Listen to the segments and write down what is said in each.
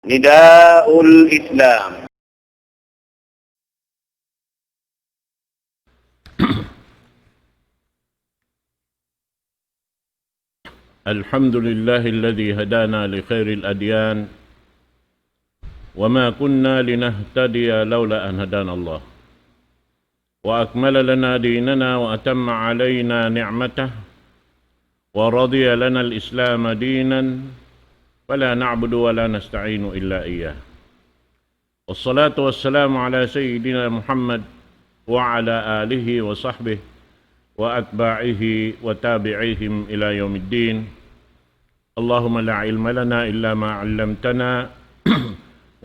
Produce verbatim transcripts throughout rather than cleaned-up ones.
نداء الإسلام. الحمد لله الذي هدانا لخير الأديان وما كنا لنهتدي لولا أن هدانا الله وأكمل لنا ديننا وأتم علينا نعمته ورضي لنا الإسلام دينا فلا نعبد ولا نستعين إلا إياه. والصلاة والسلام على سيدنا محمد وعلى آله وصحبه وأتباعه وتابعيهم إلى يوم الدين. اللهم لا علم لنا إلا ما علمتنا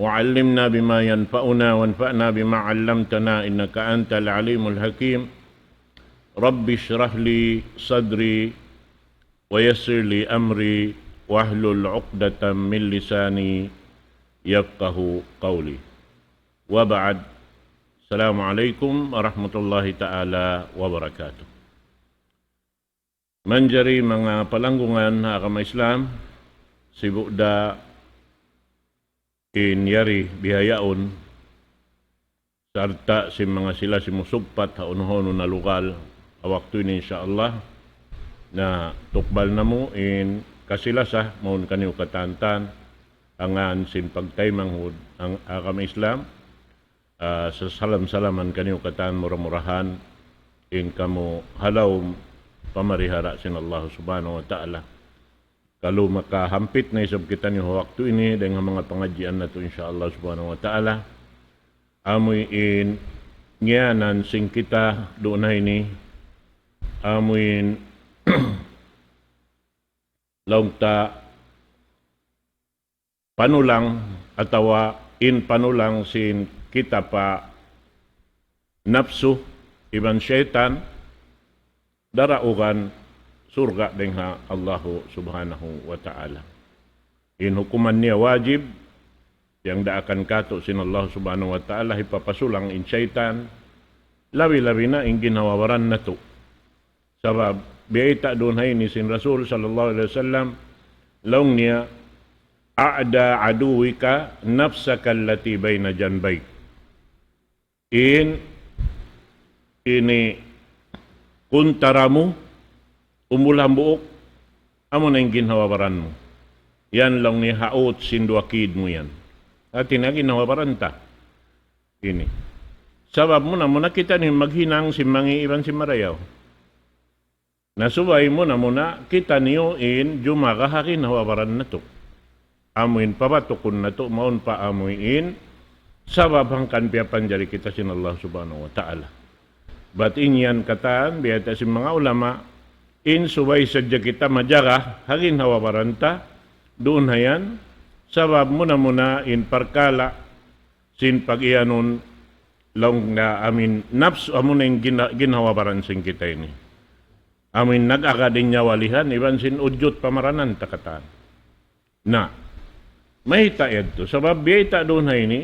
وعلمنا بما ينفعنا وانفعنا بما علمتنا إنك أنت العليم الحكيم. رب اشرح لي صدري ويسر لي أمري واحلل عقدة من لساني يفقه قولي. وبعد. السلام عليكم ورحمة الله تعالى وبركاته. Manjari manga palanggungan ha agama Islam, sibu' da in yari bihaun, sarta' sin manga sila simusugpat ha unu-unu na lugal, ha waktu ini insya Allah, na tukbal namu' in kasilasa mawn kaniyu katan-katan, ha ngan sin pagtaymanghud ha agama Islam, ah, sasalam-salaman kaniyu katan mura-murahan, in kamu ha lawm pamarihara sin Allah Subhanahu wa Ta'ala. Kalu makahampit na isab kitaniyu ha waktu ini dayn ha manga pangadjian natu', insya Allah Subhanahu wa Ta'ala. Amu in ngiyanan sin kita duun ha ini, amu in laung ta panulang atawa in panulang sin kita pa napsu iban saytan, daraugan surga' dayn ha Allahu Subhanahu wa Ta'ala. In hukuman niya wajib, yang daakan katu' sin Allah Subhanahu wa Ta'ala, hipapasulang in saytan, labi-labi na in ginhawa-baran natu'. Sabab, biyayta' duun ha ini sin Rasul sallallahu alayhi wasallam, laung niya, أعدى عدوك نفسك التي بين جنبيك. In, ini, kuntara mu, umul hambuuk, amuna in ginhawa-baran mu. Yan laung niya ha ut sin duwa kid mu yan. Hati niya ginhawa-baran ta. Ini. Sabab muna-muna kitaniyu maghinang sin mangi' iban sin marayaw. Na subay muna-muna kitaniyu in jumaga ha ginhawa-baran natu'. Amu in pabatukun natu' mawn pa amu in sabab hangkan piyapanjari kita sin Allah Subhanahu wa Ta'ala. Bat in yan katan, biyayta' sin manga ulama, in subay sadja kita majaga ha ginhawa-baran ta, duun ha yan, sabab muna-muna in parkala' sin pag-iyanun laung niya amin napsu amuna in gina-, ginhawa-baran sin kita ini. Amin nag-agad in nyawa lihan, iban sin ujud pamaranan ta katan. Na, mayta' yadtu. Sabab biyayta' duun ha ini,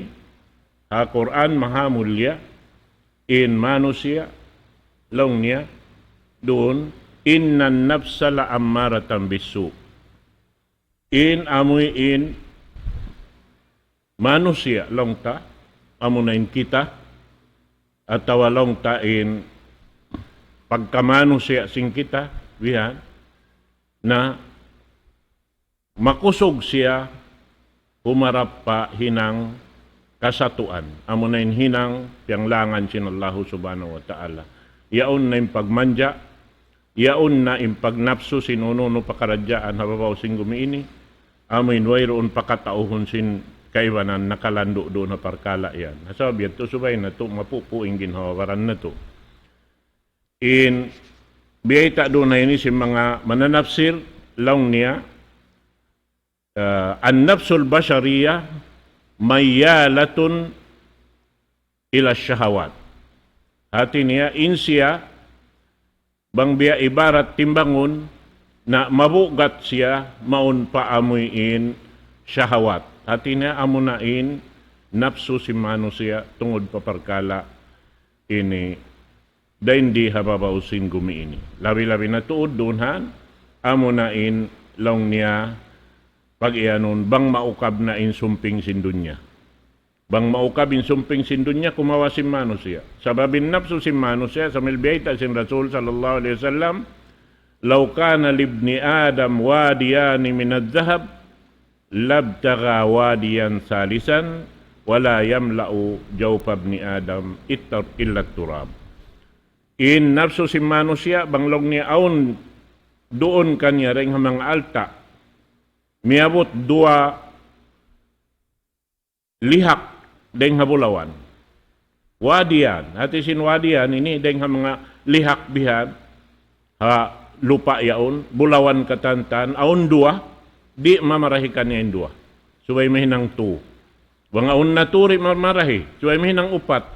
ha Qur'an maha mulia, in manusiya', laung niya, duun, إن النفس لأمارة بالسوء. In amuin manusiya' laung ta, amuna in kita, atawa laung ta in pagkamanusiya' sin kita, bihan, na makusug siya humarap pa hinang kasatuan. Amuna in hinang piyanglangan sin Allahu Subhanahu wa Ta'ala. Yaun na in pagmanja', yaun na in pagnapsu sin unu-unu pakaradjaan ha babaw sin gumi ini, amuin wayruun pakatauhun sin kaibanan nakalandu' duun ha parkala' yan. Sabab yadtu subay natu' mapupu' in ginhawa-baran natu'. In biyayta' duun ha ini sin manga mananapsir, laung niya, ah, النفس البشرية ميالة إلى الشهوات. Hati niya, in siya, bang biya' ibarat timbangun, na mabugat siya, mawn pa amuin shahawat. Hati niya, amuna in napsu sin manusiya' tungud pa parkala' ini dayn di ha babaw sin gumi ini. Labi-labi na tuud duun han, amuna in laung niya, pag-iyanun, bang maukab na in sumping sin dunya. Bang maukab in sumping sin dunya, kumawa' sin manusiya'. Sabab in napsu sin manusiya', sambil biyayta' sin Rasul sallallahu alayhi wasallam, لو كان لابن آدم واديان من الذهب لابتغى واديا ثالثا ولا يملأ جوف ابن آدم إلا التراب. In napsu sin manusiya', bang laung niya awn duun kaniya dayn ha manga alta', miyabut duwa lihak dayn ha bulawan. Wadiyan, hati sin wadiyan ini dayn ha manga lihak bihan, ha lupa' yaun, bulawan katantan, awn duwa, di' mamarahi kaniya in duwa. Subay mahinang tū. Bang awn na tū di' mamarahi, subay mahinang upat.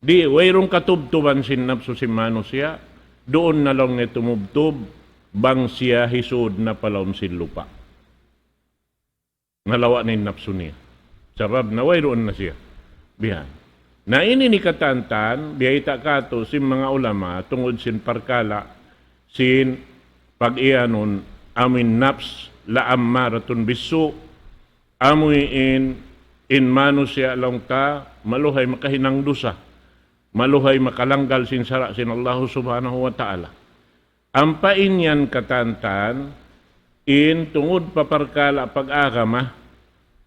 Di', wayruun katubtuban sin napsu sin manusiya', duun na laung niya tumubtub, bang siya hisūd na pa lawm sin lupa'. Nalawa' na in napsu niya. Sabab na wayruun na siya. Bihan. Na ini ini katantan, biyayta' katu' sin manga ulama, tungud sin parkala', sin pag-iyanun, amuin nafs, لأمارة بالسوء, amuin, in manusiya' laung ta, maluhay makahinang dusa, maluhay makalanggal sin sara' sin Allahu Subhanahu wa Ta'ala. Ampa in yan katantan, in tungud pa parkala' pag-agama,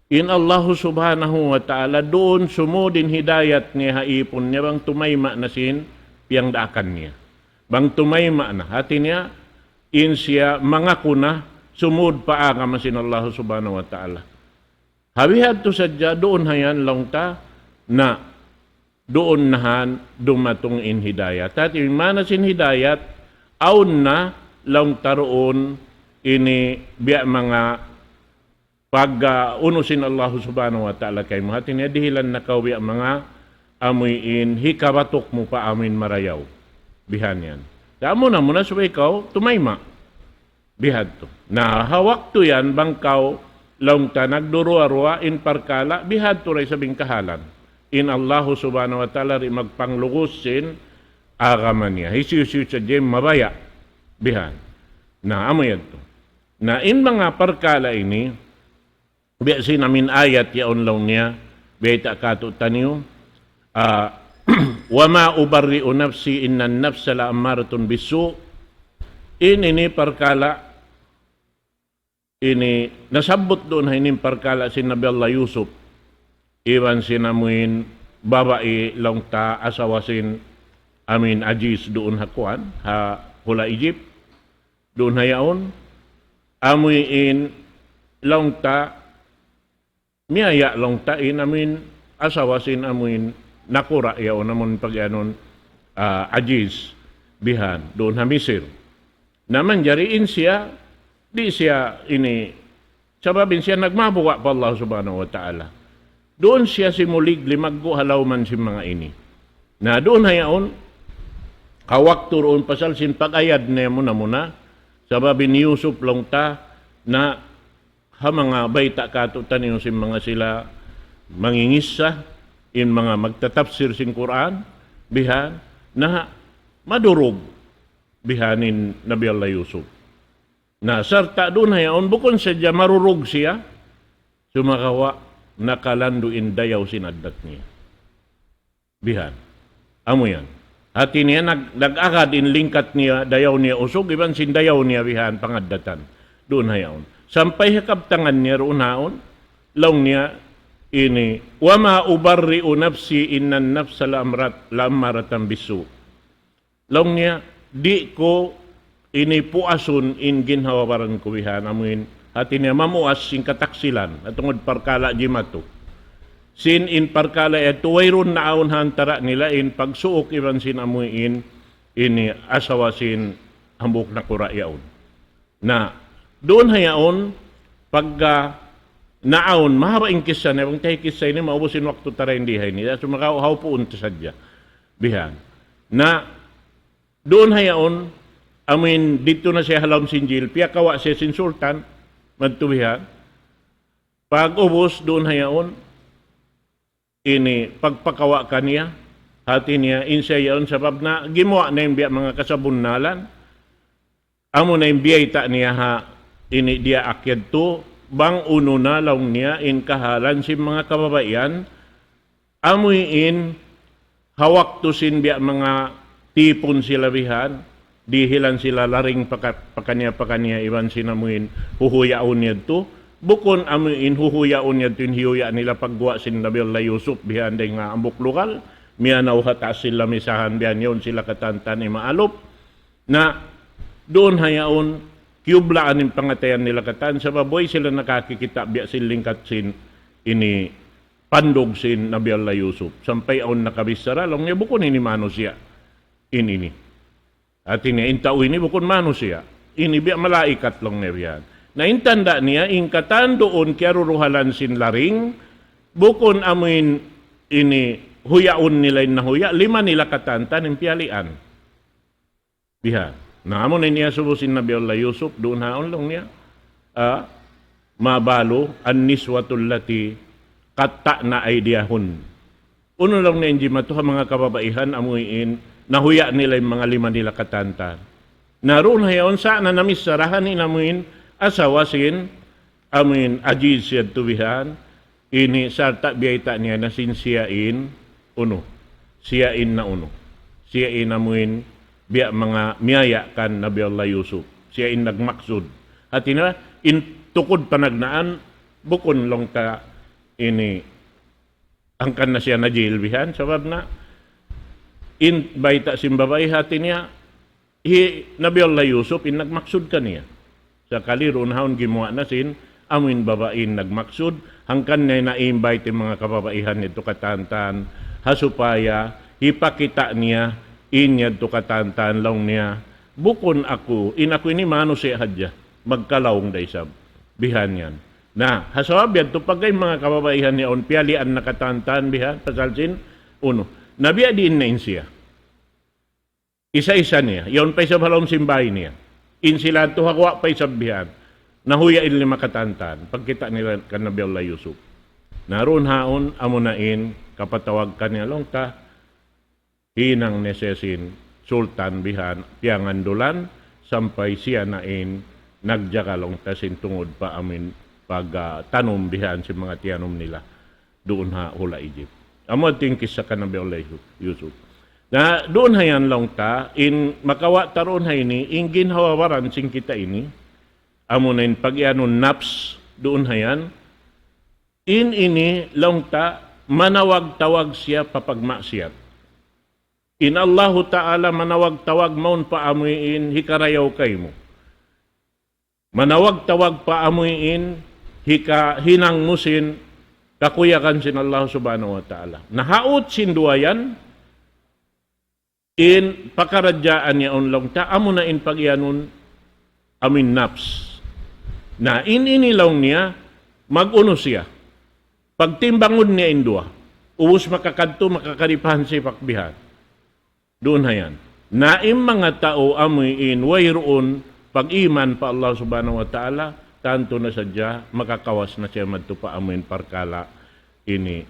in Allahu Subhanahu wa Ta'ala duun sumūd in hidayat niya ha īpun niya bang tumayma' na sin piyangdaakan niya. Bang tumayma' na, hati niya, in siya mangaku na sumūd pa agama sin Allahu Subhanahu wa Ta'ala. Ha bihadtu sadja duun ha yan laung ta na duun na han dumatung in hidayat. Hati in maana sin hidayat, awn na laung ta duun ini biya' manga pag, ah, unu sin Allahu Subhanahu wa Ta'ala kaymu. Hati niya dihilan na kaw biya' manga amuin hikabatuk mu pa amuin marayaw. Bihan yan. Amuna-muna subay kaw tumayma'. Bihadtu. Na, ha waktu yan, bang kaw laung ta nagduruwa-ruwa in parkala', bihadtu da isab in kahalan. In Allahu Subhanahu wa Ta'ala di' magpanglugus sin agama niya. Hisiyu-siyu sadja in mabaya'. Bihan. Na, amu yadtu. Na, in manga parkala' ini, biya' sin amuin ayat yaun laung niya, biyayta' katu'taniyu, ah, وما أبرئ نفسي إن النفس لأمارة بالسوء. In ini parkala', ini nasabbut duun ha ini parkala' sin Nabi Allah Yusuf. Iban sin amuin babai laung ta asawa sin amuin Aziz duun ha kuwan, ha hula' Egypt. Duun ha yaun, amuin laung ta, miyaya' laung ta in amuin asawa sin amuin nakura' yaun amun pag-iyanun, ah, Aziz bihan, duun ha Misir. Na manjari in siya, di' siya ini, sabab in siya nagmabuga' pa Allah Subhanahu wa Ta'ala. Duun siya simulig limaggu' ha lawman sin manga ini. Na duun ha yaun, ha waktu duun pasal sin pag-ayad niya muna-muna, sabab in Yusuf laung ta, na ha manga bayta' katu'taniyu sin manga sila mangingissa, in manga magtatapsir sin Qur'an, bihan, na madurug, bihan in Nabi Allah Yusuf. Na sarta' duun ha yaun, bukun sadja marurug siya, sumagawa' nakalandu' in dayaw sin addat niya. Bihan. Amu yan. Hati niya nag-, nag-agad in lingkat niya, dayaw niya usug, iban sin dayaw niya bihan pangaddatan. Duun ha yaun. Sampay ha kabtangan niya duun ha yaun, laung niya ini, وما أبرئ نفسي إن النفس لأمرة-، لأمارة بالسوء. Laung niya, di' ku ini puasun in ginhawa-baran ku bihan, amuin, hati niya mamuas sin kataksilan, ha tungud parkala' jimatu. Sin in parkala' yadtu wayruun naawn ha antara' nila in pagsuuk iban sin amuin, ini asawa sin hambuuk nakura' yaun. Na, duun ha yaun, pagka naawn, mahaba' in kissa niya, bang ta hikissa ini, maubus in waktu ta dayn di ha ini. Sumagawa' hawpuun ta sadja. Bihan. Na, duun ha yaun, amuin didtu na siya ha lawm sin jil, piyakawa' siya sin sultan, madtu bihan. Pag-ubus duun ha yaun, ini pagpakawa' kaniya, hati niya, in siya yaun sabab na gimuwa' na in biya' manga kasabunnalan, amu na in biyayta' niya ha ini diyaak yadtu, bang unu na laung niya in kahalan sin manga kababaihan, amuin ha waktu sin biya' manga tipun sila bihan, dihilan sila laring paka-, pakaniya-pakaniya iban sin amuin huhuyaun yadtu, bukun amuin huhuyaun yadtu in hiyuya' nila pagguwa' sin Nabi Allah Yusuf bihan dayn ha hambuuk lugal, miyanaw ha taas sin lamisahan bihan yaun sila katantan imaalup. Na, duun ha yaun, kiyublaan in pangatayan nila katan, sabab way sila nakakikita' biya' sin lingkat sin ini pandug sin Nabi Allah Yusuf. Sampay awn nakabichara, laung niya, bukun ini manusiya'. In ini. Hati niya, in tau ini bukun manusiya'. Ini biya' malaikat laung niya biya'. Na in tanda' niya, in katan duun kiyaruruhalan sin laring, bukun amuin ini huyaun nila in nahuya', lima nila katantan in piyalian. Biha. Na amu na in iyasubu sin Nabi Allah Yusuf, duun haun laung niya. Ah, ما بال النسوة اللاتي قطعن أيديهن. Unu laung niya in jimatu ha manga kababaihan amuin nahuya' nila in manga lima nila katantan. Na duun ha yaun sa' na namicharahan in amuin asawa sin amuin Aziz yadtu bihan, ini sarta' biyayta' niya na sin siya in unu, siya in na unu, siya in amuin biya' manga miyaya' kan Nabi Allah Yusuf, siya in nagmaksud. Hati niya, in tukud panagnaan, bukun laung ta ini hangkan na siya na-jail bihan, sabab na in bayta' sin babai hati niya, hi Nabi Allah Yusuf in nagmaksud kaniya. Sakali duun haun gimuwa' na sin amuin babai in nagmaksud, hangkan niya na-invite in manga kababaihan yadtu katantan, ha supaya hipakita' niya in yadtu katantan laung niya, bukun aku, in aku ini manusiya' hadja, magkalaung da isab. Bihan yan. Na, ha sabab yadtu pagka in manga kababaihan niya awn piyalian na katantan bihan, pasal sin, unu, na biya' diin na in siya. Isa-isa niya, yaun pa isab ha lawm sin bāy niya. In sila yadtu ha guwa' pa isab bihan. Nahuya' in lima katantan, pagkita' nila kan Nabi Allah Yusuf. Na duun haun, amu na in, kapatawag kaniya laung ta, hinang na siya sin, sultan bihan, piyangandulan, sampay siya na in, nagjaga laung ta sin tungud pa amuin, pag, ah, tanum bihan sin manga tiyanum nila. Duun ha hula' Egypt. Amu yadtu in kissa kan Nabi Allah Yusuf. Na, duun ha yan laung ta, in makawa' ta duun ha ini, in ginhawa-baran sin kita ini, amu na in pag-iyanun nafs, duun ha yan, in ini laung ta, manawag-tawag siya pa pagmaksiyat. In Allahu Ta'ala manawag-tawag mawn pa amuin hikarayaw kaymu. Manawag-tawag pa amuin hikahinang mu sin kakuyagan sin Allah Subhanahu wa Ta'ala. Na ha ut sin duwa yan, in pakaradjaan yaun laung ta, amu na in pag-iyanun amuin nafs. Na in ini laung niya, mag-unu siya. Pagtimbangun niya in duwa. Ubus makakadtu, makakaripahan siya pakbihan. Duun ha yan. Na in manga tau amuin wayruun pag-iman pa Allah Subhanahu wa Ta'ala, tantu na sadja makakawas na siya madtu pa amuin parkala' ini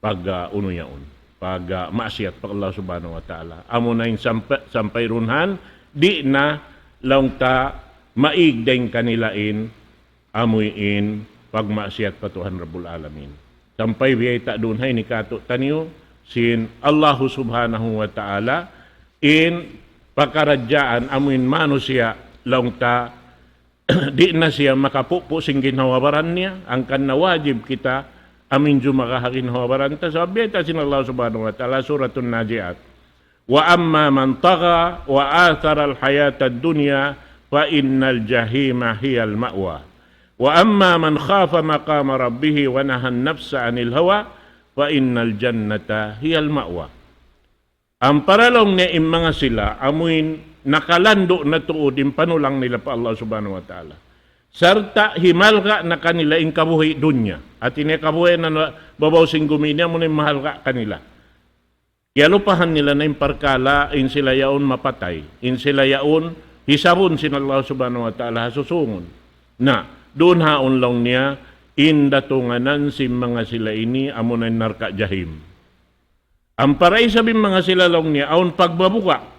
pag, ah, unu yaun, pag, ah, maksiyat pa Allah Subhanahu wa Ta'ala. Amu na in sampa-, sampay duun han, di' na laung ta maig dayn kanila in amuin pagmaksiyat pa Tuhan Rabbul Alamin. Sampay biyayta' duun ha ini kātu'niyu sin Allahu Subhanahu wa Ta'ala in pakaradjaan amuin manusiya' laung ta di' na siya makapupu' sin ginhawa-baran niya, hangkan na wajib kita amuin jumaka ha ginhawa-baran ta. Sabab biyayta' sin Allah Subhanahu wa Ta'ala, Suratun Nazi'at. وأما من طغى وآثر الحياة الدنيا فإن الجحيم هي المأوى وأما من خاف مقام ربه ونهى النفس عن الهوى فإن الجنة هي المأوى. Ampara laung niya in manga sila, amuin nakalandu' na tuud in panulang nila pa Allah Subhanahu wa Ta'ala. Sarta' himalga' na kanila in kabuhi' dunya. Hati niya kabuhi' na babaw sin gumi niya, amu na in mahalga' kanila. Kiyalupahan nila na in parkala', in sila yaun mapatay. In sila yaun hisabun sin Allah Subhanahu wa Ta'ala ha susungun. Na, duun haun laung niya, in datunganan sin manga sila ini, amu na in narka' jahim. Ampara isab in manga sila laung niya, awn pagbabuga'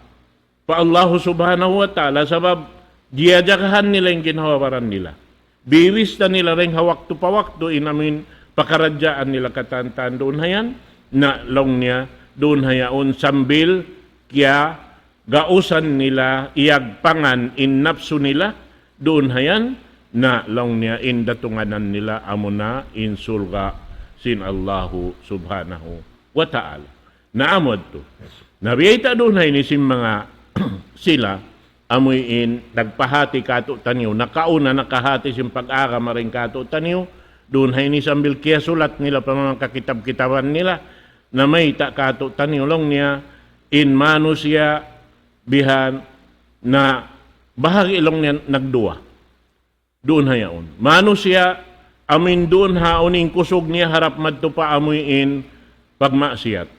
pa Allahu Subhanahu wa Ta'ala, sabab Jiyajagahan nila in ginhawa-baran nila. Bibista nila dayn ha waktu pa waktu in amuin pakaradjaan nila katantan duun hayan, na laung niya duun hayaun sambil kiyagausan nila iyagpangan in napsu nila duun hayan, na laung niya in datunganan nila amuna in surga' sin Allahu Subhanahu wa Ta'ala. Na amu yadtu. Na biyayta' duun ha ini sin manga sila, amuin nagpahāti kātu'niyu, nakauna nakahāti sin pag-agama dayn kātu'niyu, duun ha ini sambil kiyasulat nila pa manga kakitab-kitaban nila, na mayta' kātu'niyu laung niya, in manusiya' bihan na bahagi' laung niya nagduwa. Duun hayaun. Manusiya', amuin duun ha unu in kusug niya harap madtu pa amuin pagmaksiyat.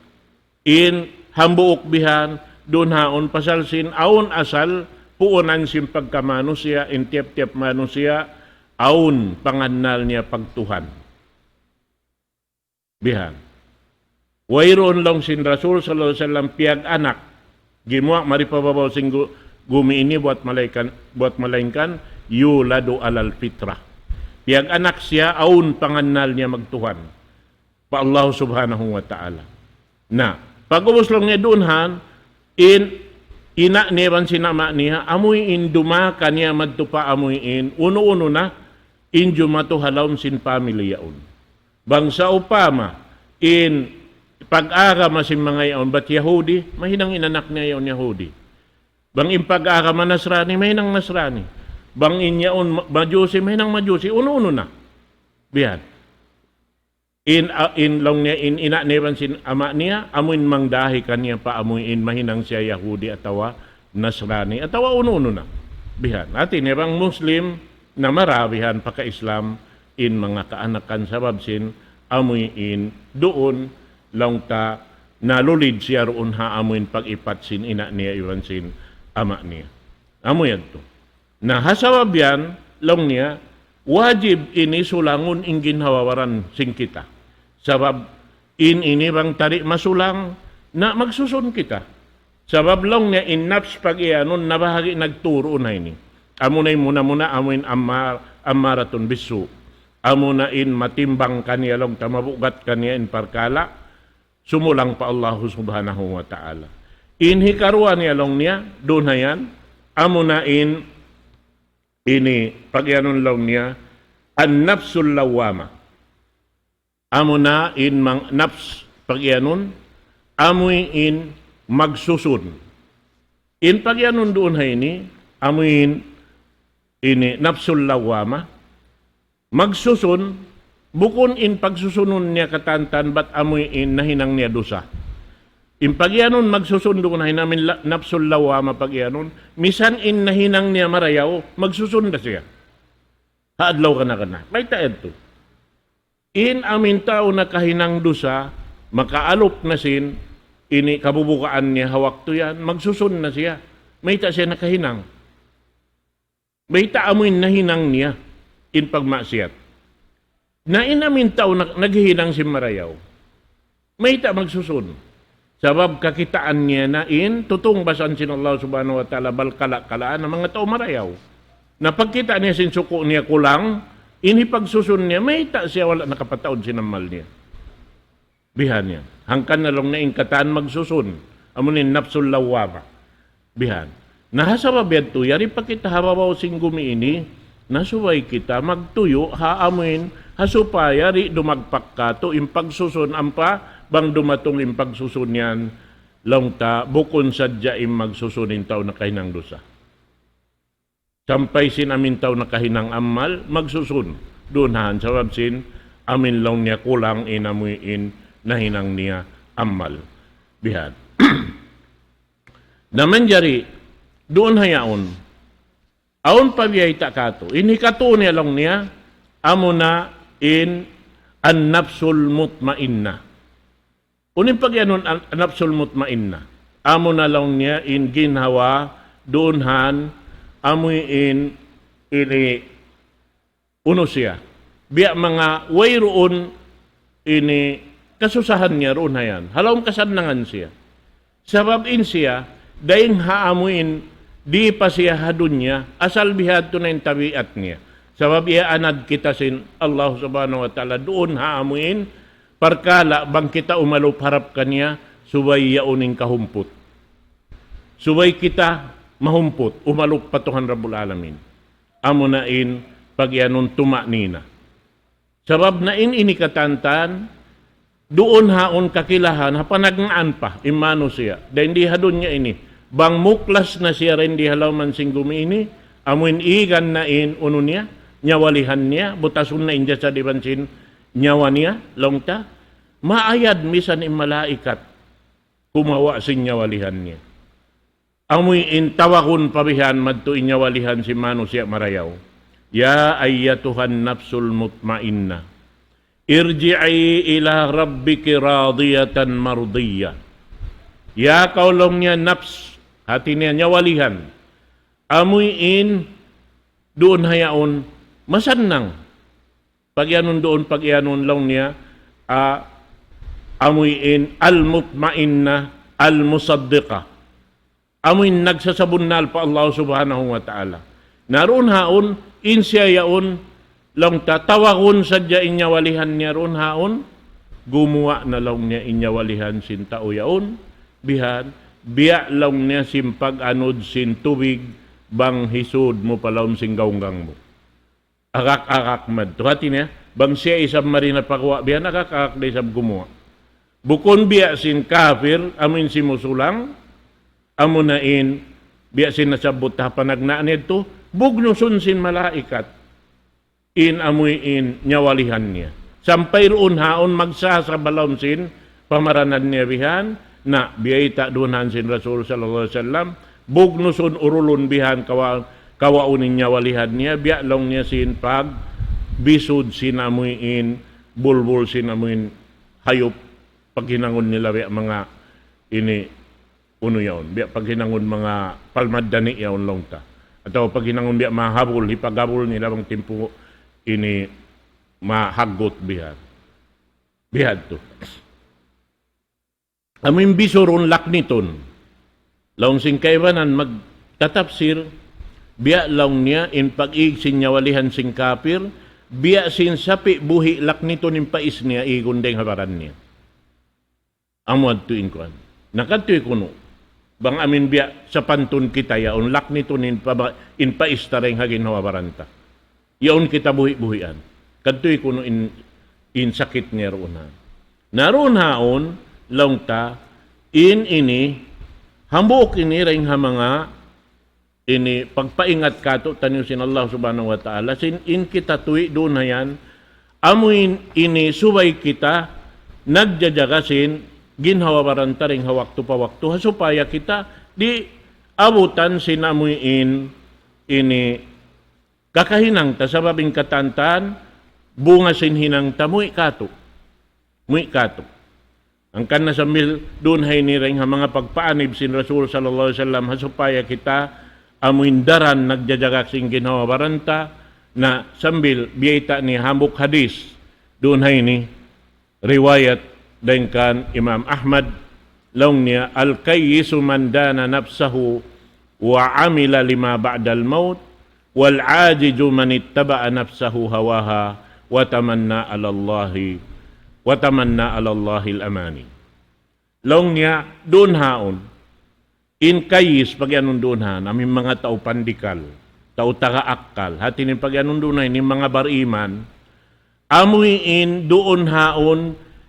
In hambuuk bihan, duun hayaun pasal sin awn asal puunan sin pagkamanusiya', in tiyap-tiyap manusiya', awn pangannal niya pagtuhan. Bihan. Wayruun laung sin Rasul sallallahu alayhi wasallam piyag-anak. Gimuwa' mari pa babaw sin gu-, gumi ini buwat malaykan, buwat malayngkan, yuladu alal fitrah. Piyag-anak siya awn pangannal niya magtuhan pa Allah Subhanahu wa Ta'ala. Na, pag'ubus laung niya duun han, in ina' niya iban sin ama' niya, amuin dumaka niya madtu pa amuin, unu-unu na, in jumatu ha lawm sin pamilya yaun. Bang sawpama, in pag-agama sin manga yaun, bat Yahudi, mahinang in anak niya yaun Yahudi. Bang in pag-agama Nasrani, mahinang Nasrani. Bang in yaun ma-, Majusi, mahinang Majusi, unu-unu na. Bihan. In, a-, in laung niya, in ina' niya iban sin ama' niya, amuin mangdahi kaniya pa amuin mahinang siya Yahudi atawa Nasrani, atawa unu-unu na. Bihan. Hati niya bang Muslim, na marayaw bihan pagka-Islam, in manga kaanakan sabab sin, amuin duun, laung ta, nalulid siya duun ha amuin pag-ipat sin ina' niya iban sin ama' niya. Amu yadtu. Na ha sabab yan, laung niya, wajib ini sulangun in ginhawa-baran sin kita. Sabab in ini bang ta di' masulang, na magsusun kita. Sabab laung niya in nafs pag-iyanun na bahagi' nagturu na ini. Amu na in muna-muna, amu in ammar-, ammaratun bissu'. Amu na in matimbang kaniya laung ta mabugat kaniya in parkala', sumulang pa Allahu Subhanahu wa Ta'ala. In hikaruwa niya laung niya, duun hayan, amu na in ini pag-iyanun laung niya, an-nafsul lawwama. Amu na in mang-, nafs pag-iyanun, amu in magsusun. In pag-iyanun duun ha ini, amu in ini nafsul lawwama, magsusun, bukun in pagsusunun niya katantan bat amu in nahinang niya dusa. In pag-iyanun magsusun duun ha ini amuin la-, nafsul lawwama pag-iyanun, misan in nahinang niya marayaw, magsusun da siya. Ha adlaw kana-kana. Mayta' yadtu. In amuin tau nakahinang dusa, makaalup na sin, ini kabubukaan niya ha waktu yan, magsusun na siya. Mayta' siya nakahinang. Mayta' amuin nahinang niya in pagmaksiyat. Na in amuin tau nag-, naghihinang sin marayaw. Mayta' magsusun. Sabab kakitaan niya na in tutungbasan sin Allah Subhanahu wa Ta'ala bal kala-kalaan in manga tau marayaw. Na pagkita' niya sin suku' niya kulang, in hipagsusun niya, mayta' siya wala' nakapataud sin amal niya. Bihan yan. Hangkan na laung niya in katan magsusun. Amu na in nafsul lawwama. Bihan. Na ha sabab yadtu, yari pa kita ha babaw sin gumi ini, na subay kita magtuyu' ha amuin, ha supaya di' dumagpak katu' in pagsusun ampa, bang dumatung in pagsusun yan, laung ta, bukun sadja in magsusun in tau nakahinang dusa. Sampay sin amuin tau nakahinang amal, magsusun. Duun han sabab sin amuin laung niya kulang in amuin nahinang niya amal. Bihan. Na manjari, duun ha yaun. Awn pa biyayta' katu'. In hikatu niya laung niya, amu na in an-nafsul mutmainnah. Unu in pag-iyanun an-, an-nafsul mutmainnah? Amu na laung niya in ginhawa duun han, amu in ini unu siya. Biya' manga wayruun ini kasusahan niya duun ha yan. Ha lawm kasannangan siya. Sabab in siya, dayn ha amu in Di' pa siya ha dunya, asal bihadtu na in tabiat niya. Sabab iyaanad kita sin Allah Subhanahu wa Ta'ala duun ha amuin parkala' bang kita umalup harap kaniya, subay yaun in kahumput. Subay kita mahumput, umalup pa Tuhan Rabbul Alamin. Amuna in pagiyanun tuma'nina. Sabab na in ini katantan, duun haun kakilahan, ha panagnaan pa, in manusiya'. Dayn di ha dunya ini, bang muklas na siya dayn di ha lawm sin gumi ini, amuin igan na in unu niya, nyawalihan niya, butasun na in jasad iban sin nyawa niya, laung ta, maayad misan in malaikat, kumawa' sin nyawalihan niya. Amuin tawagun pa bihan madtu in nyawalihan sin manusiya' marayaw. يا أيتها النفس المطمئنة ارجعي إلى ربك راضية مرضية. Ya kaw laung niya naps, hati niya nyawalihan. Amuin duun ha yaun masannang. Pagiyanun duun, pagiyanun laung niya, ah, amuin al-mutmainnah, al-musaddiqah. Amuin nagsasabunnal pa Allah Subhanahu wa Ta'ala. Na duun haun, in siya yaun, laung ta tawagun sadja in nyawalihan niya duun haun, gumuwa' na laung niya in nyawalihan sin tau yaun, bihan, biya' laung niya sin pag-anud sin tubig, bang hisud mu pa lawm sin gaunggang mu. Arak-arak madtu. Hati niya, bang siya isab mari na paguwa' bihan, arak-arak da isab gumuwa'. Bukun biya' sin kafir, amuin simusulang, amuna in, biya' sin nasabbut ta ha panagnaan yadtu, bugnusun sin malaikat. In amuin nyawalihan niya. Sampay duun haun magsasab ha lawm sin pamaranan niya bihan, na biyayta' duun haun sin Rasul sallallahu alayhi wasallam, bugnusun urulun bihan kawa-, kawaun in nyawalihan niya, biya' laung niya sin pagbisud sin amuin bulbul sin amuin hayup paghinangun nila biya' manga ini unu yaun, biya' paghinangun manga palmaddani yaun laung ta. Atawa paghinangun biya' manga habul, hipaghabul nila bang timpu ini mahaggut bihan. Bihadtu. Amuin bisurun laknitun. Laung sin kaibanan magtatapsir, biya' laung niya in pag-ig sin nyawalihan sin kafir, biya' sin sapi' buhi' laknitun in pais niya igun dayng ha baran niya. Amu adtu in kuan. Na kadtu kunu'. Bang amin biya' sapantun kita yaun laknitun in paba-, in pais ta dayng ha ginhawa-baran ta. Yaun kita buhi'-buhian. Kadtu kunu' in, in sakit niya duun ha. Na duun haun, laung ta, in ini, hambuuk ini dayng ha manga ini pagpaingat kātu'niyu sin Allah Subhanahu wa Ta'ala, sin in kita tuwi' duun ha yan, amuin ini subay kita nagjajaga sin ginhawa-baran ta dayng ha waktu pa waktu, ha supaya kita di' abutan sin amuin ini kakahinang ta, sabab in katantan bunga sin hinang ta muwi' kātu'. Muwi' kātu'. Hangkan na sambil duun ha ini dayng ha manga pagpaanib sin Rasul sallallahu alayhi wasallam ha supaya kita amuin daran nagjajaga sin ginhawa-baran ta, na sambil biyayta' niya hambuuk hadis duun ha ini riwayat dayng kan Imam Ahmad, laung niya, الكيس من دان نفسه وعمل لما بعد الموت والعاجز من اتبع نفسه هواها وتمنى على الله، وتمنى على الله الأماني. Laung niya, duun haun. In kayis, pagiyanun duun haun, amu in manga tau pandikal, tau taga akkal. Hati niya pagiyanun duun haun, in manga bariman, amuin duun haun,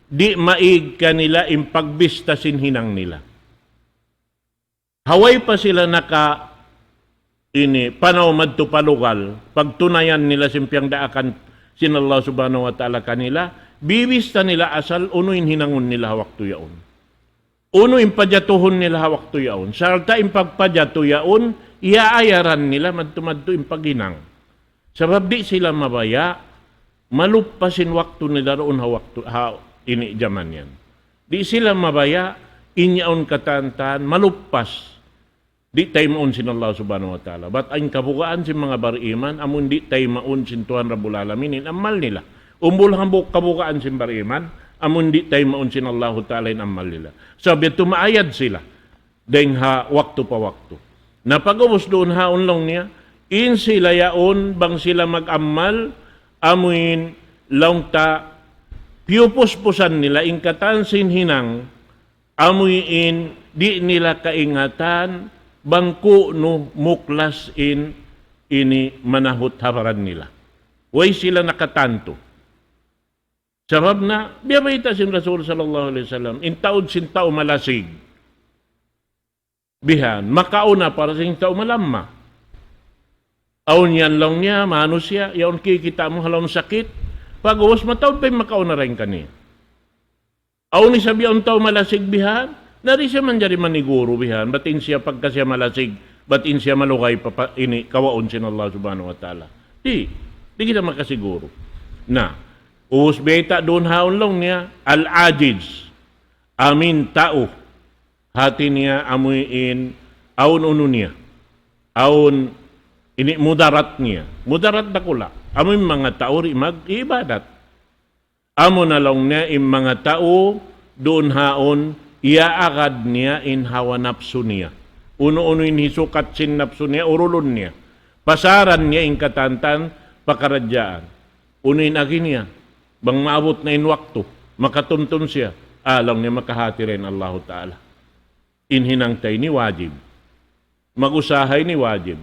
di' maig kanila in pagbista sin hinang nila. Ha way pa sila naka ini panaw madtu pa lugal, pagtunayan nila sin piyagdaakan sin Allah Subhanahu wa Ta'ala kanila, bibista nila asal unu in hinangun nila ha waktu yaun. Unu in pajatuhun nila ha waktu yaun. Sarta' in pagpajatu yaun, iyaayaran nila madtu-madtu in paghinang. Sabab di' sila mabaya', maluppas in waktu nila duun ha waktu, ha ini jaman yan. Di' sila mabaya', in yaun katantan, maluppas. Di' taymaun sin Allah Subhanahu wa Ta'ala. Bat in kabugaan sin manga bariman, amun di' taymaun sin Tuhan Rabbul Alamin, in amal nila. Umbul hambuuk kabugaan sin bariman, amun di' taymaun sin Allahu Ta'ala in amal nila. Sabab yadtu maayad sila. Dayng ha waktu pa waktu. Na pag'ubus duun haun laung niya, in sila yaun bang sila mag-amal, amuin laung ta, piyupuspusan nila in katan sin hinang, amuin di' nila kaingatan, bang ku'nu muklas in ini manahut ha baran nila. Way sila nakatantu. Sabab na, biya' bayta' sin Rasul sallallahu alayhi wasallam, in taud sin tau malasig. Bihan, makauna pa sin tau malamma. Awn yan laung niya, manusiya', yaun kikita' mu ha lawm sakit, pag'ubus mataud pa in makauna dayn kaniya. Awn isab yaun tau malasig bihan, na di' siya manjari maniguru bihan, bat in siya pagka siya malasig, bat in siya malugay pa, pa ini, kawaun sin Allah subhanahu wa ta'ala. Di', di' kita makasiguru. Na, ubus bayta' duun haun laung niya, al-ajiz, amuin tau, hati niya amuin, awn unu niya, awn ini mudarat niya, mudarat dakula', amuin manga tau di' mag-ibadat. Amu na laung niya in manga tau, duun haun, iyaagad niya in hawa napsu niya. Unu-unu in hisukat sin napsu niya, urulun niya. Pasaran niya in katantan pakaradjaan. Unu in agi niya, bang maabut na in waktu, makatumtum siya, ah, laung niya makahati ra in Allahu Ta'ala. In hinang ta ini wajib. Mag-usaha ini wajib.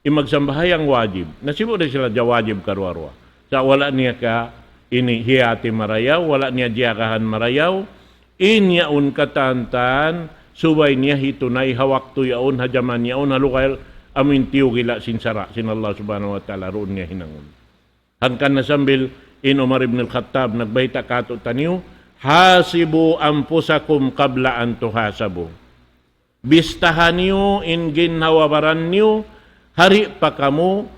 In magsambahayang wajib. Na sibu' da sila ja wajib karuwa-ruwa. Sa' wala' niya ka ini hiyati marayaw, wala' niya jiyagahan marayaw. In yaun katantan, subay niya hitunay ha waktu yaun, ha jaman yaun, ha lugay amuin tiyugila' sin sara', sin Allah subhanahu wa ta'ala, duun niya hinangun. Hangkan na sambil in Umar ibn al-Khattab nagbayta' kātu'niyu, "Hasibu anfusakum qabla an tuhasabu." Bistaha niyu in ginhawa-baran niyu, di' pa kamu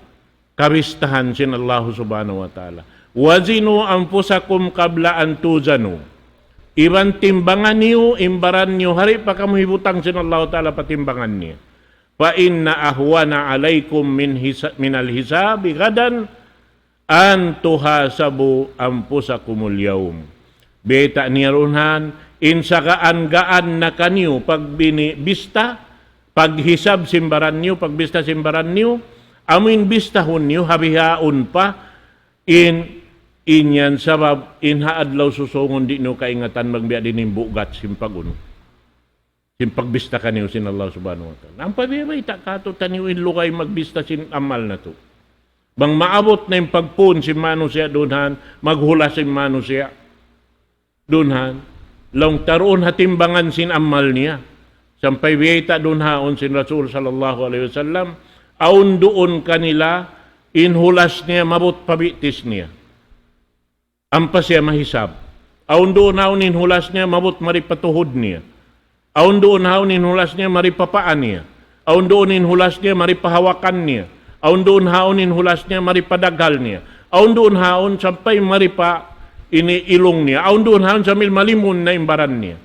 kabistahan sin Allahu subhanahu wa ta'ala. "Wazinu anfusakum qabla an tuzanu." Iban timbangan niyu, in baran niyu, di' pa kamu hibutang sin Allahu ta'ala pa timbangan niya. "Fa inna ahwana alaykum min hisa-, minal hisabi gadan an tuhasabu anfusakumul yawm." Bayta' niya duun haun, in sagaan-gaan na kaniyu pagbini-, bista, paghisab sin baran niyu, pagbista sin baran niyu, amuin bistahun niyu, ha bihaun pa, in, in yan sabab, in ha adlaw susungun di' niyu kaingatan bang biya' diin in bugat sin pag-unu. Sin pagbista kaniyu sin Allah subhanahu wa ta'ala. Ampa biya' bayta' kātu'niyu in lugay magbista sin amal natu'. Bang maabut na in pagpun sin manusiya' duun haun, maghulas sin manusiya' duun haun. Laung ta duun ha timbangan sin amal niya. Sampay biyayta' duun haun sin Rasul sallallahu alayhi wasallam, awn duun kanila in hulas niya maabut pa bitis niya. Ampa siya mahisab. Awn duun haun in hulas niya maabut mari pa tuhud niya. Awn duun haun in hulas niya mari pa paa niya. Awn duun in hulas niya mari pa hawakan niya. Awn duun haun in hulas niya mari pa daghal niya. Awn duun haun sampay mari pa ini ilung niya. Awn duun haun sambil malimun na in baran niya.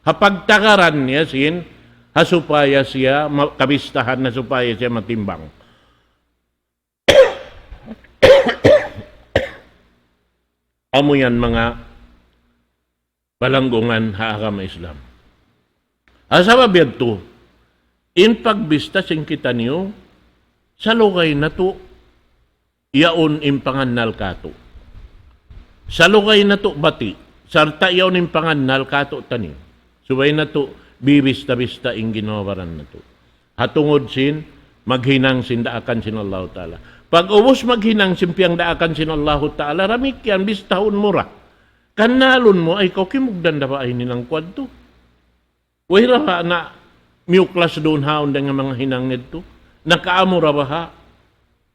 Ha pagtagaran niya sin, ha supaya siya ma-, kabistahan, ha supaya siya matimbang. Amu yan manga palanggungan ha agama Islam. Ha sabab yadtu, in pagbista sin kitaniyu, salugay natu' yaun in pangannal kātu'. Salugay natu' bati', sarta' yaun in pangannal kātu'niyu. Subay natu' bibista-bista in ginhawa-baran natu'. Ha tungud sin maghinang sin daakan sin Allahu Ta'ala. Pag'ubus maghinang sin piyangdaakan sin Allahu Ta'ala, damikkiyan bistahun mu ra. Kannalun mu, ay, kaw kimugdan da ba ini nang kuwan tu? Way ra ba na miyuklas duun haun dayn ha manga hinang ngadtu? Nakaamu ra ba ha?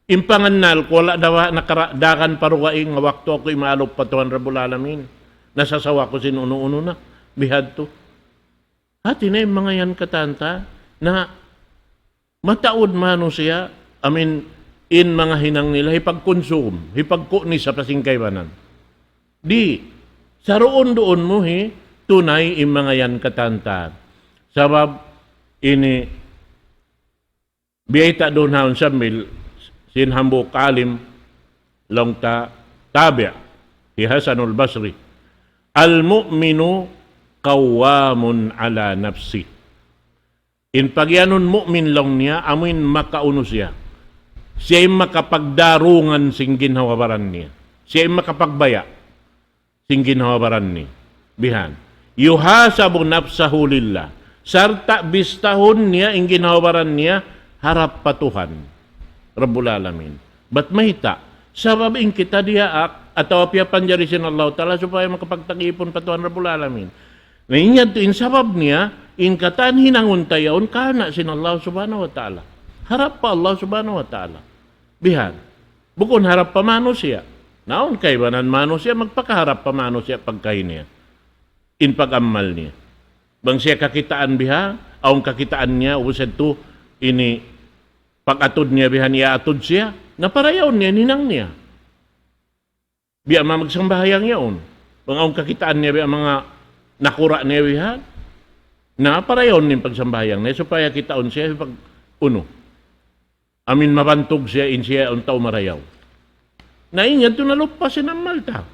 In pangannal ku wala' da ba nakaradagan pa dugaing ha waktu aku imaalup pa Tuhan Rabbul Alamin. Nasasawa ku sin unu-unu na. Bihadtu. Hati niya in manga yan katantan na mataud manusiya', amuin in manga hinang nila, hipagkunsum, hipagkunis ha pasingkaibanan. Di', saruun-duun mu hi, tunay in manga yan katantan. Sabab, ini, biyayta' duun haun sambil, sin hambuuk alim, laung ta, tabi', hi Hasanul Basri. "Al-mu'minu qawwamun ala nafsih." In pagiyanun mu'min laung niya, amuin makaunu siya. Siya in makapagdarungan sin ginhawa-baran niya. Siya in makapagbaya' sin ginhawa-baran niya. Bihan. يحاسب نفسه لله. Sarta' bistahun niya in ginhawa-baran niya harap pa Tuhan Rabbul Alamin. Bat mayta'? Sabab in kita diyaak atawa piyapanjari sin Allahu Ta'ala supaya makapagtag-ipun pa Tuhan Rabbul Alamin. Na in yadtu in sabab niya, in katan hinangun ta yaun karna' sin Allah Subhanahu wa Ta'ala. Harap pa Allah Subhanahu wa Ta'ala. Bihan. Bukun harap pa manusiya'. Na awn kaibanan manusiya', magpakaharap pa manusiya' pagkahi niya. In pag-amal niya. Bang siya kakitaan biha, awn kakitaan niya, ubus yadtu, ini pag-atud niya bihan, iyaatud siya, na parayawun niya in hinang niya. Biya' ma magsambahayang yaun. Bang awn kakitaan niya, biya' manga nakura' niya bihan, na parayawun niya in pagsambahayang niya, supaya kitaun siya, pag, unu. Amin mabantug siya in siya in tau marayaw. Na in yadtu na lupa sin amal ta.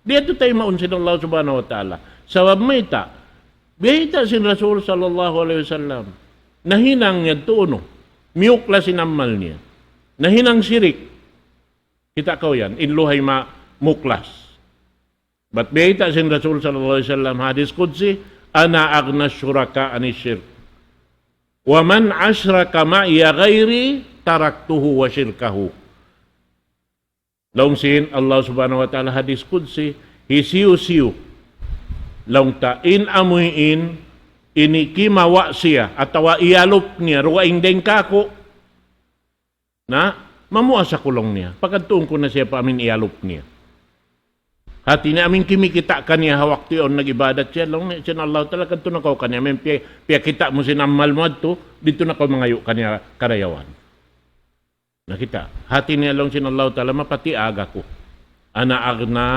Di' yadtu taymaun sin Allah Subhanahu wa Ta'ala. Sabab mayta', biyayta' sin Rasul sallallahu alayhi wasallam. Nahinang yadtu unu. Miyuklas in amal niya. Nahinang sirik. Kita' kaw yan, in luhay ma-, muklas. Bat biyayta' sin Rasul sallallahu alayhi wasallam, hadis qudsi, أنا أغنى الشركاء عن الشرك. ومن أشرك معي غيري تركته وشركه. Laung sin Allah Subhanahu wa Ta'ala hadis qudsi, hisiyu-siyu. Laung ta in amuin, ini kimawa' siya, atawa iyalup niya, dugaing dayn kāku'. Na, mamuas aku laung niya. Pakadtuun ku na siya pa amin iyalup niya. Hati niya amin kimikita' kaniya ha waktu yaun nag-ibadat siya. Laung niya, sin Allah Ta'ala, kadtu na kaw kaniya. Amin piya, piyakita' mu sin amal mu yadtu, didtu na kaw mangayu' kaniya karayawan. Na kita'. Hati niya laung sin Allah Ta'ala, mapatiag aku. أنا أغنى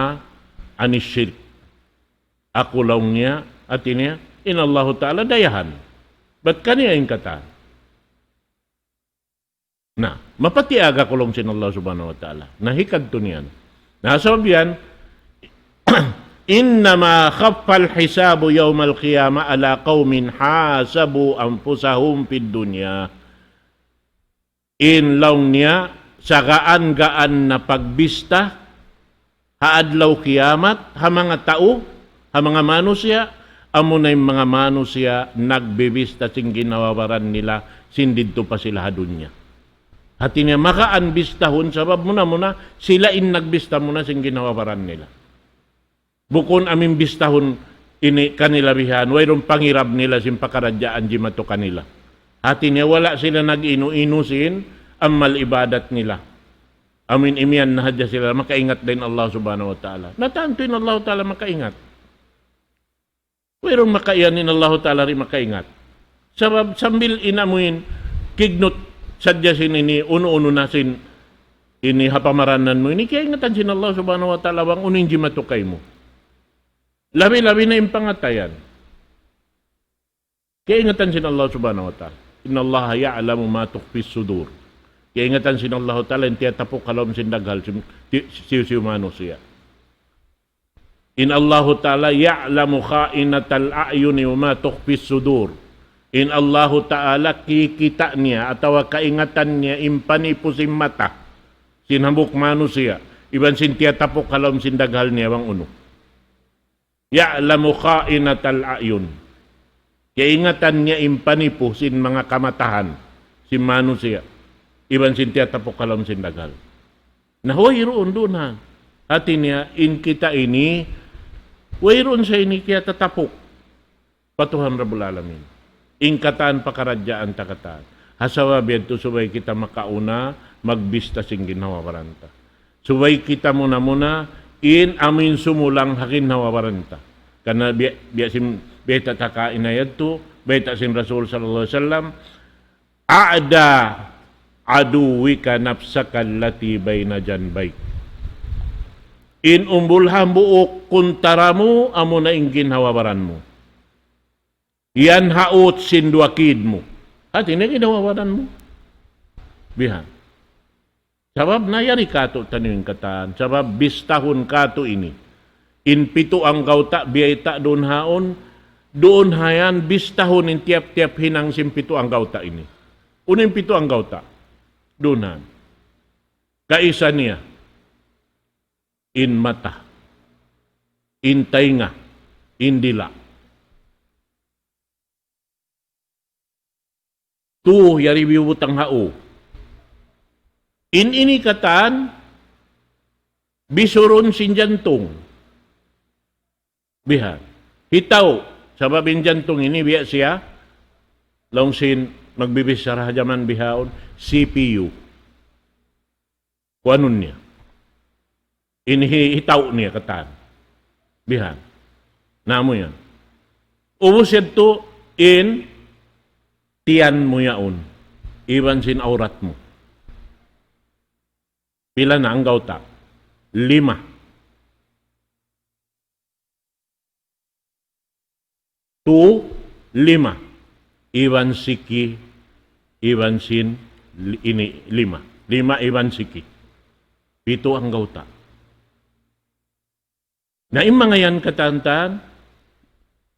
عن الشرك. Aku laung niya, hati niya, in Allah Ta'ala dayahan. Bat kaniya in katan. Na, mapatiag aku laung sin Allah Subhanahu wa Ta'ala. Na hikadtu niyan. Na sabab yan, إنما خف الحساب يوم القيامة على قوم حاسبوا أنفسهم في الدنيا. In laung niya, sagaan-gaan na pagbista, ha adlaw kiyamat, ha manga tau, ha manga manusiya', amuna in manga manusiya' nagbibista sin ginhawa-baran nila sin didtu pa sila ha dunya. Hati niya magaan bistahun sabab muna-muna sila in nagbista muna sin ginhawa-baran nila. Bukun amin bistahun ini kanila bihan, wayruun pangirab nila sin pakaradjaan jimatu kanila. Hati niya wala' sila nag-inu-inu sin amal ibadat nila. Amin imiyan na hadja sila makaingat dayn Allah Subhanahu wa Ta'ala. Na tantu in Allah Ta'ala makaingat. Wayruun makaiyan in Allah Ta'ala di' makaingat. Sabab sambil in amuin kignut sadja sin ini unu-unu na sin ini ha pamaranan mu ini kiyaingatan sin Allah Subhanahu wa Ta'ala bang unu in jimatu kaymu. Labi-labi na in pangatayan. Kiyaingatan sin Allah Subhanahu wa Ta'ala. إن الله يعلم ما تخفي الصدور. Kiyaingatan sin Allah Ta'ala in tiyatapuk ha lawm sin daghal sin, ti-, siyu-siyu manusiya'. In Allah Ta'ala يعلم خائنة الأعين وما تخفي الصدور. In Allah Ta'ala kikita' niya atawa kaingatan niya in panipu sin mata, sin hambuuk manusiya', iban sin tiyatapuk ha lawm sin daghal niya bang unu. يعلم خائنة الأعين. Kiyaingatan niya in panipu sin manga kamatahan, sin manusiya', iban sin tiyatapuk ha lawm sin daghal. Na wayruun duun ha. Hati niya, in kita ini, wayruun sa ini kiyatatapuk pa Tuhan Rabbul Alamin. In katan pakaradjaan ta katan. Ha sabab yadtu subay kita makauna, magbista sin ginhawa-baran ta. Subay kita muna-muna in amin sumulang ha ginhawa-baran ta. Karna' biya', biya' sin, bayta' ta kaina yadtu, bayta' sin Rasul sallallahu alayhi wasallam, أعدى عدوك نفسك التي بين جنبيك. In umbul hambuuk kuntara mu, amuna in ginhawa-baran mu. Yan ha ut sin duwa kid mu. Hati niya ginhawa-baran mu. Bihan. Sabab na yari katu' taniyu in katan. Sabab bistahun katu' ini. In pitu anggawta' biyayta' duun haun, Duun hayan bistahun in tiyap-tiyap hinang sin pitu anggawta' ini. Unu in pitu anggawta'? Duun hayan. Kaisa niya, in mata, in taynga, in dila'. Tu, yari biyubutang ha u. In ini katan, bisurun sin jantung. Bihan. Hitaw, sabab in jantung ini biya' siya, laung sin magbibichara ha jaman bihaun, C P U. Kuanun niya. Ini hi-, hitaw niya katan. Bihan. Na amu yan. Ubus yadtu in tiyan mu yaun. Iban sin awrat mu. Pila na anggawta'? Lima. Tu, lima. Iban siki, iban sin, li-, ini, lima. Lima iban siki. Pitu anggawta'. Na in manga yan katan-katan,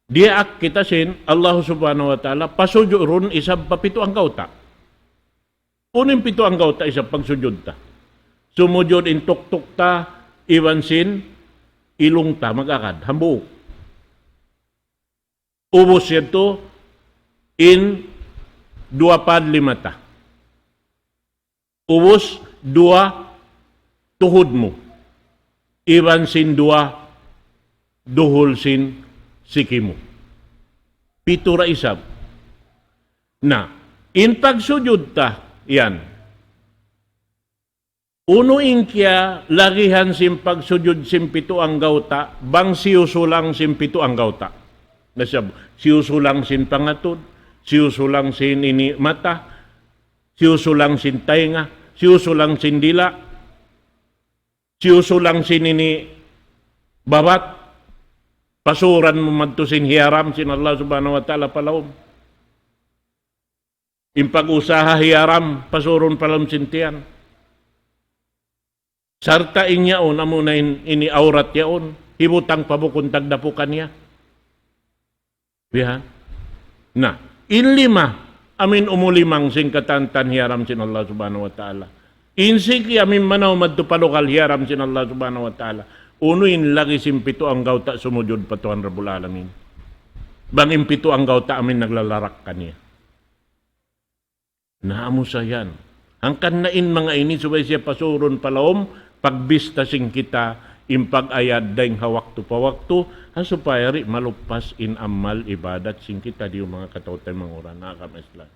diyaak kita sin Allah Subhanahu wa Ta'ala, pasujurun isab pa pitu anggawta'. Unu in pitu anggawta' isab pagsujud ta? Sumujud in tuktuk ta, iban sin ilung ta, mag-agad, hambuuk. Ubus yadtu, in duwa pad lima ta. Ubus duwa tuhud mu. Iban sin duwa duhul sin siki mu. Pitu ra isab. Na, in pagsujud ta, yan. Unu in kiyalagihan sin pagsujud sin pitu anggawta', bang siyusulang sin pitu anggawta'. Na siya, siyusulang sin pangatud, siyusulang sin ini mata, siyusulang sin taynga, siyusulang sin dila', siyusulang sin ini babat, pasuran mu madtu sin hiyaram sin Allah Subhanahu wa Ta'ala pa lawm. In pag-usaha hiyaram, pasurun pa lawm sin tiyan. Sarta' in yaun, amuna in, ini awrat yaun, hibutang pa bukun tagdapukan niya. Bihan. Na, in lima, amu in umulimang sin katan-katan hiyaram sin Allah Subhanahu wa Ta'ala. In siki amu in manaw madtu pa lugal hiyaram sin Allah Subhanahu wa Ta'ala. Unu in lagi sin pitu anggawta' sumujud pa Tuhan Rabbul Alamin. Bang in pitu anggawta' amu in naglalarak kaniya. Na amu sa yan. Hangkan na in manga ini subay siya pasurun pa lawm, pagbista sin kita, in pag-ayad dayng ha waktu pa waktu, ha supaya di' maluppas in amal ibadat sin kita diyu manga kataw-taymanghuran ha agama Islam.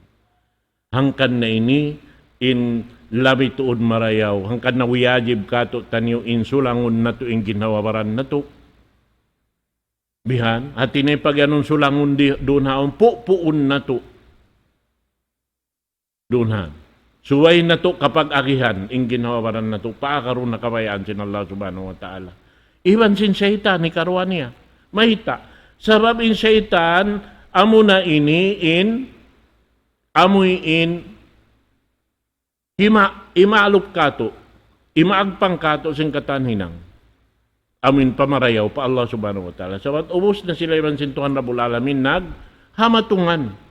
Hangkan na ini in labi tuud marayaw, hangkan na wiyajib katu'taniyu in sulangun natu' in ginhawa-baran natu'. Bihan, hati niya pag-iyanun sulangun di-, duun haun, pu'puun natu'. Duun haun. Subay natu' kapag-agihan, in ginhawa-baran natu', paagarun na kabayaan sin Allah Subhanahu wa Ta'ala. Iban sin saytan, hikaruwa niya. Mayta'? Sabab in saytan, amuna ini in, amu in, hima-, himaalup katu', himaagpang katu' sin katan hinang. Amu in pamarayaw pa Allah Subhanahu wa Ta'ala. Sabab ubus na sila iban sin Tuhan Rabbul Alamin naghamatungan.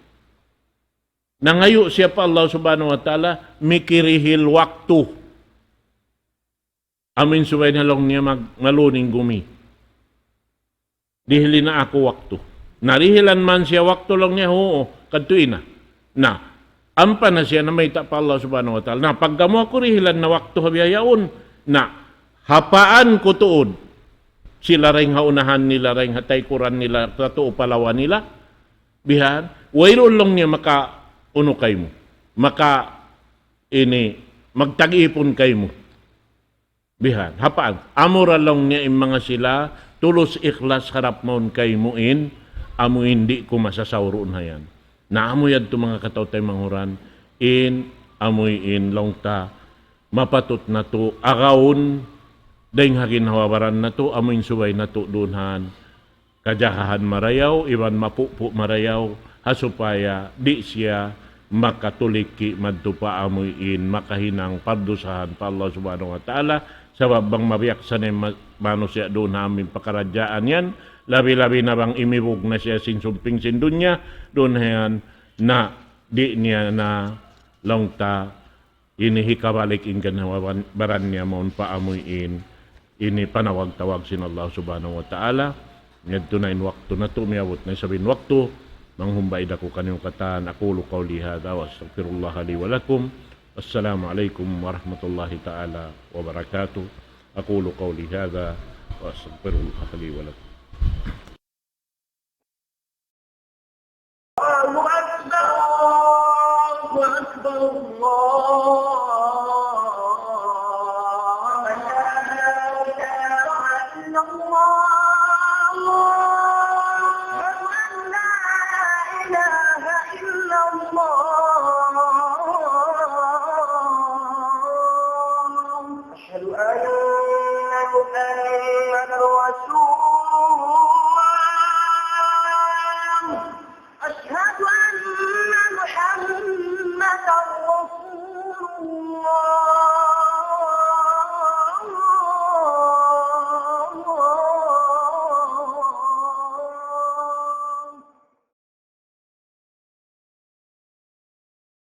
Nangayu' siya pa Allah Subhanahu wa Ta'ala, mikirihil waktu. Amu in subay na laung niya mag-, maluning gumi. Dihili na aku waktu. Na dihilan man siya waktu laung niya, huun, kadtu ina. Na, ampa na siya namayta' pa Allah Subhanahu wa Ta'ala. Na, pagga mu aku dihilan na waktu ha bihaun. Na, ha paan ku tuud. Sila dayng ha unahan nila, dayng ha taykuran nila, katu' pa lawa nila. Bihan, wayruun laung niya maka unu kaymu. Maka ini, magtag-ipun kaymu. Bihan, ha paan. Amura laung niya in manga sila, tulus ikhlas harap mawn kaymu in, amu in di' ku masasawruun hayan. Na amu yadtu manga kataw-taymanghuran, in, amu in laung ta, mapatut natu', agawun, dayng ha ginhawa-baran natu', amu in subay natu' duun haun. Kajagahan marayaw, iban mapupu' marayaw, ha supaya di' siya makatuliki madtu pa amu in makahinang pardusahan pa Allah Subhanahu wa Ta'ala, sabab bang mabiyaksa na in ma-, manusiya' duun ha amu in pakaradjaan yan, Labi-labi na bang imibug na siya sin sumping sin dunya, duun hayan na di' niya na laung ta ini hikabalik in ganhawa-baran niya mawn pa amuin ini panawag-tawag sin Allah Subhanahu wa Ta'ala. Yadtu na in waktu natu', miyabut na isab in waktu. Manghumbay da aku kaniyu katan, أقول قولي هذا وأستغفر الله لي ولكم. السلام عليكم ورحمة الله تعالى وبركاته. أقول قولي هذا وأستغفر الله لي ولكم.